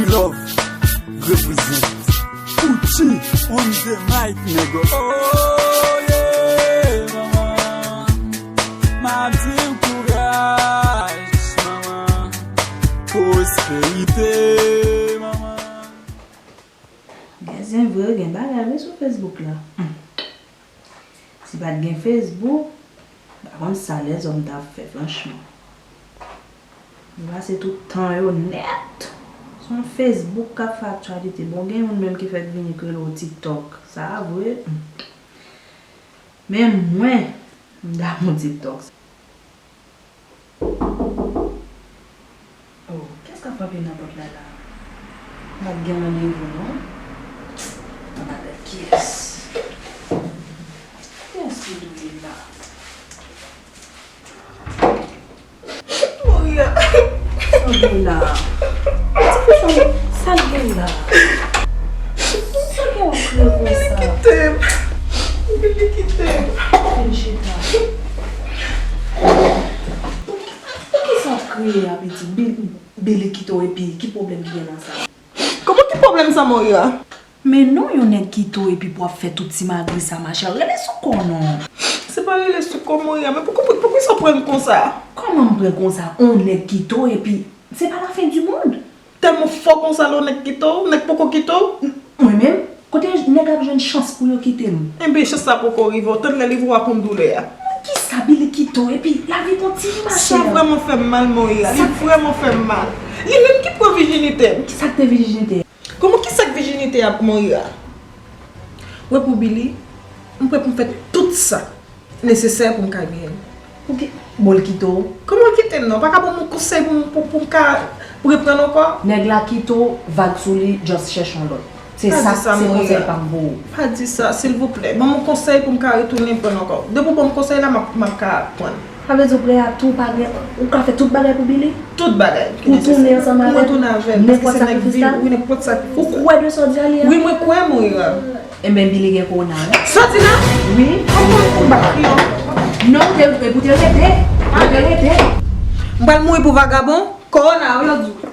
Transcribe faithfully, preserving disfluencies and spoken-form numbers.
Love represent. Gucci on the mic, nigga. Oh yeah, manman. M ap di w kouraj, manman. Pwosperite, manman. Gen zen vre, gen bagay vre sou Facebook la. Hmm. Si pa t gen Facebook, m pa konn sa lèzòm t ap fè, franchman. Yo pase tout tan yo nèt sou yon Facebook k ap fè aktyalite. Bon, gen youn menm ki fèk vini ki rele w TikTok. Sa a vre. Men mwen, m damou TikTok. Oh, kiyès k ap frape nan pòt la la? M ap gen randevou non. Ann avèk kiyès? Kiyès ki dwe la? Moria. Sa gen la? Ti fi sa, sa gen la? Sa gen w ap kriye konsa? Kite m. Billy kite m. Vin chita. Poukisa w ap kriye a, pitit? Billy kite w epi ki pwoblèm ki gen nan sa? Kòman ki pwoblèm sa, Moira? Men non, yon nèg kite w epi pou w ap fè tout ti magri sa, machè. Rele sou kò w non. Se pa rele sou kò, Moira, men poukisa, poukisa w pran l konsa? Kòman m pran konsa? On nèg kite w epi se pa la fen di mond. Tèlman fò konsa lè w nèg kite w, nèg poko kite w? Mwen menm, kote nèg ap jwenn chans pou yo kite m? Enben, chans sa poko rive w, tann lè li voye w konn doulè a. Mwen kisa Billy kite w epi lavi kontinye, machè. Sa vrèman fè m mal, Moira. Li vrèman fè m mal. Li menm ki pran vijinite m. Kisa k te vijinite? Kòman, kisa k vijinite a, Moira? Wè pou Billy, m prè pou m fè tout sa nesesè pou m ka genyen l. Pou ki, bon, l kite w? Kòman l kite m non? Pa ka ban m yon konsèy pou m, pou, pou m ka reprann ankò? Nèg la kite w, vag sou li, just chèche yon lòt. Se sa, se konsèy pa m pou ou. Pa di sa, silvouplè. Ban m yon konsèy pou m ka retounen pran l ankò. Depi w ban m konsèy la, m ap, m ap ka pran l. Sa vle di w prè a tou, pa gen, ou ka fè tout bagay pou Billy? Tout bagay ki nesesè. Pou tounen ansanm avè l? Pou mwen tounen avè l, paske se nèg vi m, wi, nenpòt sakrifis. Ou kwè de sa w di a li a? Wi, mwen kwè, Moira. Enben, Billy gen kowona, wi. Sa w di la? Wi. Anmwey, m bat kriye. Non, te, pou te rete. Pou te rete. M pral mouri pou vagabon. Kowona, wi, yo di w.